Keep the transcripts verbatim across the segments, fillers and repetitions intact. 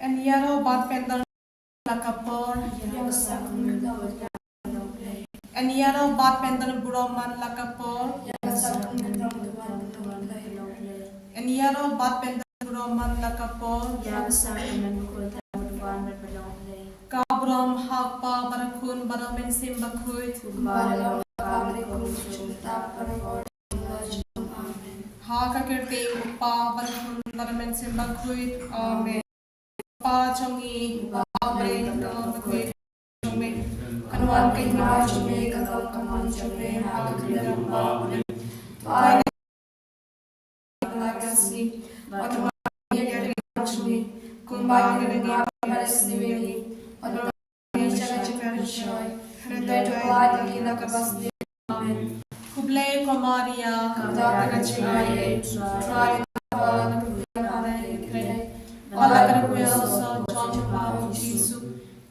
Yn ïaroh bad pyndonkam la ka por. Yn ïaroh bad pyndonkam burom man la ka por. Yn ïaroh bad pyndonkam burom man la ka por. Ka burom ha u Kpa bad u Khun bad u Mynsiem Bakhuid. Ha ka kyrteng u Kpa bad u Khun bad u Mynsiem Bakhuid. Amen. Kpa jong ngi, Kpa, ka long ka kyrteng jong me. Kan wan ka hima jong me, kan long ka mon jong me ha ka khyndew kumba ha bneng. To ai la ka sngi bad to ai ïa ngi ha ka sngi kumba ngi ai ïa ki kiba ai ïa ngi. Bad to ai ïa ngi sha ka jingpynshoi, hynrei to ai ïa ngi na kaba sniew. Amen. Khublei ko Maria, kaba don ka jingaiei, U Trai u don bad phi ha ki kynthei, bad la ka kmie ka jong phi u Jisu.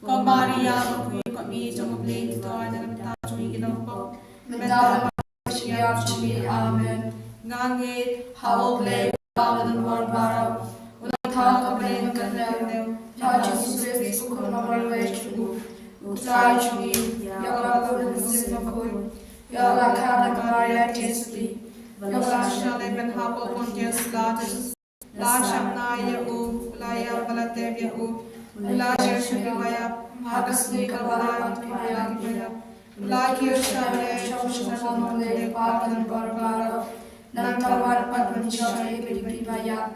Ko Maria, ko kmie jong U Blei, to ai na ka bynta jong ngi kiba pop, mynta bad ha ka por jong ngi. Amen. Nga ngeit ha U Blei, U Kpa uba don bor baroh, uba don tang uba ha bneng bad ha ka khyndew, ha U Jisu Khrist u Khun ba marwei jong u, U Trai jong ngi, ïa uba la kut da ka Mynsiem Bakhuid, ïa uba la kha da ka Maria Theisotti, ïa uba la shah leit ban hap ha u Pontius Pilatus, la shah bnai ïa u, la ïap bad la tep ïa u, u la jer sha ki baïap ha ka sngi kaba lai bad kiba ïap, u la kiew sha ka right jong U Blei Kpa uba don bor baroh. Nangta un wan pat ban judge ïa ki baïap.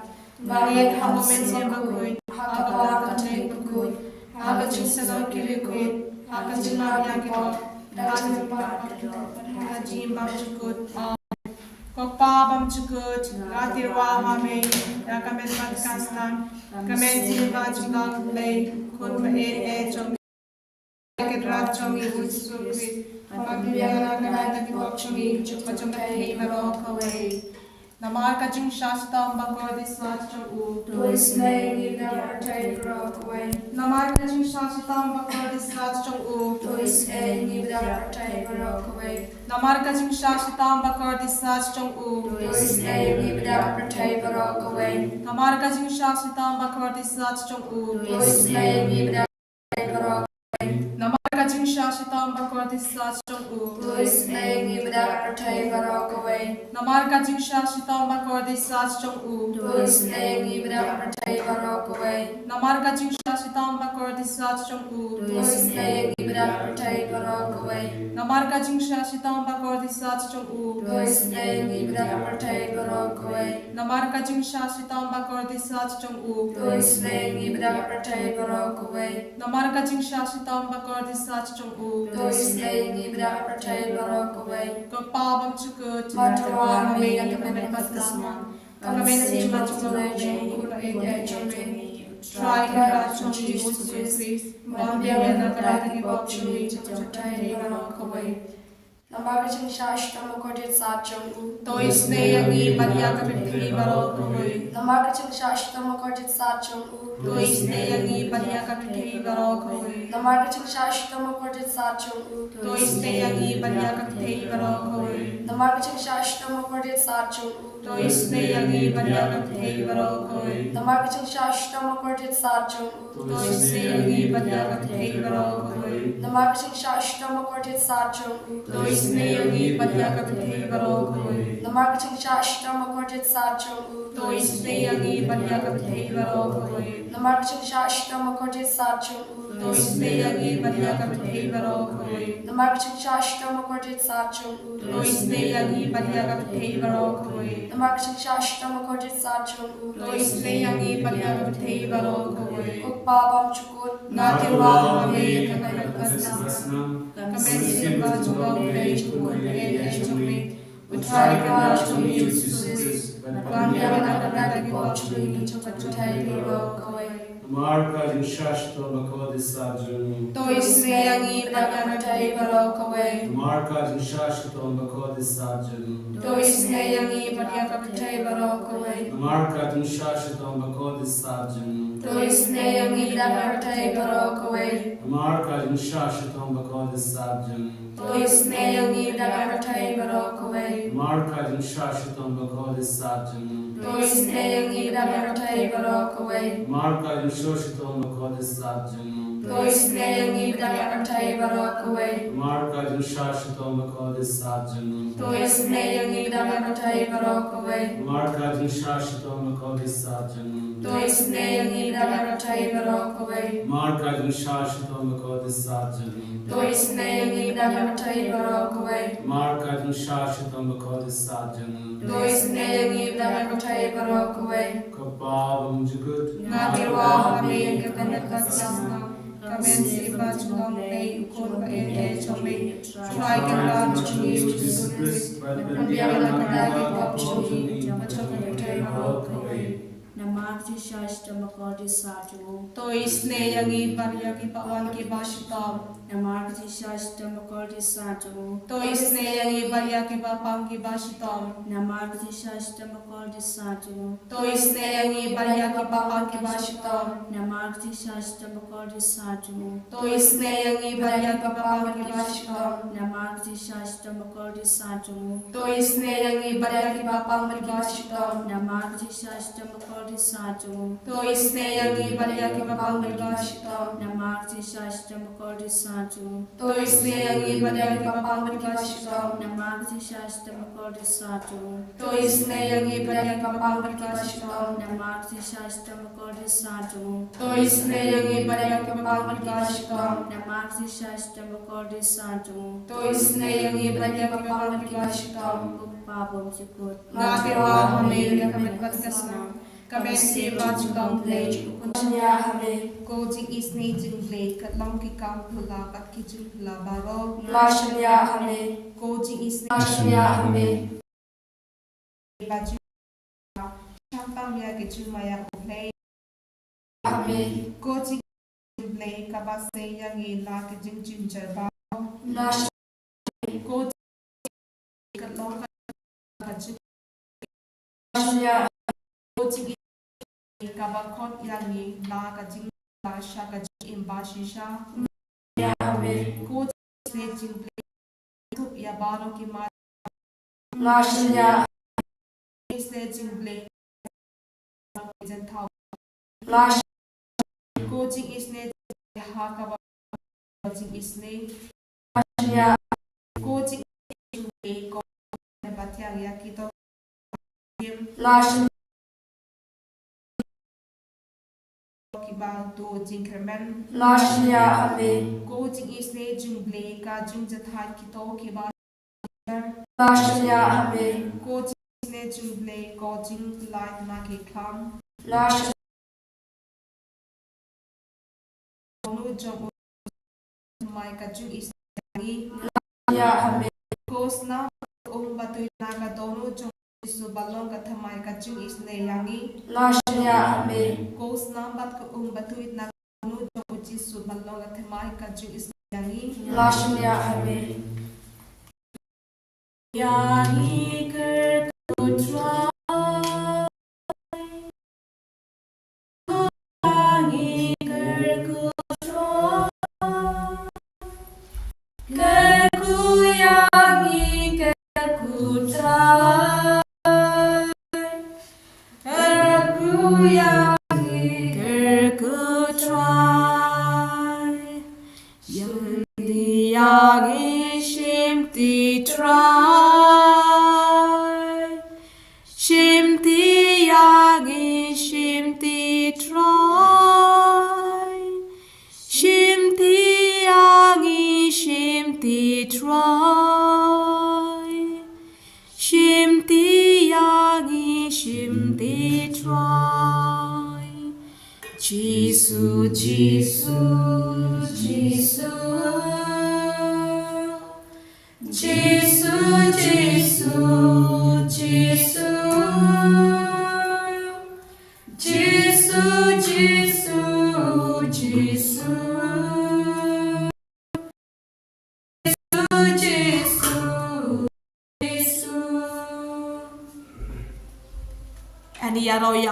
Nga ngeit ha U Mynsiem Bakhuid, ha ka balang kynthei bakhuid, ha ka jingsynshar ki riewkhuid, ha ka jingmap ïa ki pop, ha ka jingpynpaw, ha ka jingim bymjukut. Amen. Ko Kpa bymjukut, nga tyrwa ha me, ïa ka met bad ka snam, ka mynsiem bad ka jinglong U Blei, Khun ba ïeit eh jong ngi, Kynrad jong ngi U Jisu Khrist, ba pynbiang na ka bynta ki pop jong ngi, jong ka pyrthei baroh kawei. Namar ka jingshah shitom bakordit sach jong u, to isynei ïa ngi bad ïa ka pyrthei baroh kawei. Namar ka jingshah shitom bakordit sach jong u, to isynei ïa ngi bad ïa ka pyrthei baroh kawei. Namar ka jingshah shitom bakordit sach jong u, to isynei ïa ngi bad ïa ka pyrthei baroh kawei. Namar ka jingshah shitom bakordit sach jong u, to isynei ïa ngi bad ïa ka pyrthei baroh kawei. Namar ka jingshah shitom bakordit sach jong u, to isynei ïa ngi bad ïa ka pyrthei baroh kawei. Namar ka jingshah shitom bakordit sach jong u, to isynei ïa ngi bad ïa ka pyrthei baroh kawei. Namar ka jingshah shitom bakordit sach jong u, to isynei ïa ngi bad ïa ka pyrthei baroh kawei. Namar ka jingshah shitom bakordit sach jong u, to isynei ïa ngi bad ïa ka pyrthei baroh kawei. Namar ka jingshah shitom bakordit sach jong u, to isynei ïa ngi bad ïa ka pyrthei baroh kawei. Namar ka jingshah shitom bakordit sach jong u, to isynei ïa ngi bad ïa ka pyrthei baroh kawei. Ko Kpa bymjukut, nga tyrwa ha me ïa ka met bad ka snam, ka mynsiem bad ka jinglong U Blei, Khun ba ïeit eh jong ngi, U Trai Kynrad jong ngi U Jisu Khrist, ba pynbiang na ka bynta ki pop jong ngi, jong ka pyrthei baroh kawei. Namar ka jingshah shitom bakordit sach jong u, to isynei ïa ngi bad ïa ka pyrthei baroh kawei. Namar ka jingshah shitom bakordit sach jong u, to isynei ïa ngi bad ïa ka pyrthei baroh kawei. Namar ka jingshah shitom bakordit sach jong u, to isynei ïa ngi bad ïa ka pyrthei baroh kawei. Namar ka jingshah shitom bakordit sach jong u, to isynei ïa ngi bad ïa ka pyrthei baroh kawei. Namar ka jingshah shitom bakordit sach jong u, to isynei ïa ngi bad ïa ka pyrthei baroh kawei. Namar ka jingshah shitom bakordit sach jong u, to isynei ïa ngi bad ïa ka pyrthei baroh kawei. Namar ka jingshah shitom bakordit sach jong u, to isynei ïa ngi bad ïa ka pyrthei baroh kawei. Namar ka jingshah shitom bakordit sach jong u, to isynei ïa ngi bad ïa ka pyrthei baroh kawei. Namar ka jingshah shitom bakordit sach jong u, to isynei ïa ngi bad ïa ka pyrthei baroh kawei. Namar ka jingshah shitom bakordit sach jong u, to isynei ïa ngi bad ïa ka pyrthei baroh kawei. Ko Kpa bymjukut, nga tyrwa ha me ïa ka met bad ka snam, ka mynsiem bad ka jinglong U Blei, Khun ba ïeit eh jong ngi, U Trai Kynrad jong ngi U Jisu Khrist, ba pynbiang na ka bynta ki pop jong ngi, jong ka pyrthei baroh kawei. Namar ka jingshah shitom bakordit sach jong u, to isynei ïa ngi bad ïa ka pyrthei baroh kawei. Namar ka jingshah shitom bakordit sach jong u, to isynei ïa ngi bad ïa ka pyrthei baroh kawei. Namar ka jingshah shitom bakordit sach jong u, to isynei ïa ngi bad ïa ka pyrthei baroh kawei. Namar ka jingshah shitom bakordit sach jong u, to isynei ïa ngi bad ïa ka pyrthei baroh kawei. Namar ka jingshah shitom bakordit sach jong u, To isynei ïa ngi ba dang ïa ka pyrthei baroh kawei. Namar ka jingshisha shitom bakordit sat jong u. To isynei ïa ngi ba dang ïa ka pyrthei baroh kawei. Namar ka jingshisha shitom bakordit sat jong u. To isynei ïa ngi ba dang ïa ka pyrthei baroh kawei. Namar ka jingshisha shitom bakordit sat jong u. To isynei ïa ngi ba dang ïa ka pyrthei baroh kawei. Namar ka jingshisha shitom bakordit sat jong u. To isynei ïa ngi ba dang ïa ka pyrthei baroh kawei. Namar ka jingshisha shitom bakordit sat jong u. To isynei ïa ngi ba dang ïa ka pyrthei baroh kawei. Ko Pa bymjukut. Nga kyrpad ha me ïa ka bynta ka snam. Ka mynsiem ba jong U Blei, U Khun ba ïeit jong me. Trai kynrad jong ngi U Jisu Khrist. Ban pynbiang la ka bynta ki pop jong ngi. Bad jong ka pyrthei baroh kawei. Namar ka jingshisha shitom bakordit sat jong u. To isynei ïa ngi bad ïa ki pawan kiba shitom. Namar ka jingshisha shitom bakordit sat jong u. To isynei ïa ngi bad ïa ki bapang kiba shitom. Namar ka jingshisha shitom bakordit sat jong u. To isynei ïa ngi bad ïa ki bapang kiba shitom. Namar ka jingshisha shitom bakordit sat jong u. To isynei ïa ngi bad ïa ki bapang kiba shitom. Namar ka jingshisha shitom bakordit sat jong u. To isynei ïa ngi bad ïa ki bapang kiba shitom. Namar ka jingshisha shitom bakordit sat jong u. To isynei ïa ngi bad ïa ki bapang kiba shitom. Namar ka jingshisha shitom bakordit sat jong u. To isynei ïa ngi bad ïa ki bapang kiba shitom. Namar ka jingshisha shitom bakordit sat jong u. To isynei ïa ngi bad ïa ki bapang kiba shitom. Namar ka jingshisha shitom bakordit sat jong u. To isynei ïa ngi bad ïa ki bapang kiba shitom. Namar ka jingshisha shitom bakordit sat jong u. To isynei ïa ngi bad ïa ki bapang kiba shitom. Ko Pa bymjukut. Nga kyrpad ha me ïa ka bynta ka snam. Ka mynsiem ba jong U Blei, U Khun. Lashnia ha me. Ko jingisynei jong U Blei ka long ki kam phylla bad ki jingphylla baroh. Lashnia ha me. Ko jingisynei. Lashnia ha me. Ba jong shaphang ïa ka jingma ïa U Blei. Ha me. Ko jing U Blei kaba sei ïa ngi na ka jingjynjar baroh. Lashnia. Ko jing ka long ka jing. Lashnia. Ko jing kaba khot ïa ngi na ka jing la sha ka jingim ba shisha. Lashnia ha me. Ko jing ne jing Blei tup ïa baroh ki ma. Lashnia. Isynei jong U Blei. Jingthaw. Lashnia. Ko jingisynei ha kaba jingisynei. Lashnia. Ko jingisynei ko ne ba thiang ïa kito. Lashnia. Kiba duh jingkyrmen. Lashnia ha me. Ko jingisynei jong U Blei ka jingjahthait kito kiba. Lashnia ha me. Ko jingisynei jong U Blei ko jingpyllait na ki khlam. Lashnia. Dohnud jong u thymmai ka jingisynei ïa ngi. Lashnia ha me. Ko snam bad ka um batuid na ka dohnud jong u Jisu ba long ka thymmai ka jingisynei ïa ngi. Lashnia ha me. Ko snam bad ka um batuid na ka dohnud jong u Jisu ba long ka thymmai ka jingisynei ïa ngi. Lashnia ha me. Ïa ngi kyrkhu Trai. Ïa ngi kyrkhu Trai. Kyrkhu ïa ngi kyrkhu Trai. Kyrkhu ïa ngi kyrkhu Trai. Shim ti ïa ngi shim ti Trai. Shim ti ïa ngi shim ti Trai. Shim ti ïa ngi shim ti Trai. Shim ti ïa ngi shim ti Trai. Jisu, Jisu, Jisu. Jisu, Jisu, Jisu. Jisu, Jisu, Jisu. Jisu, Jisu, Jisu. Ani ïa ro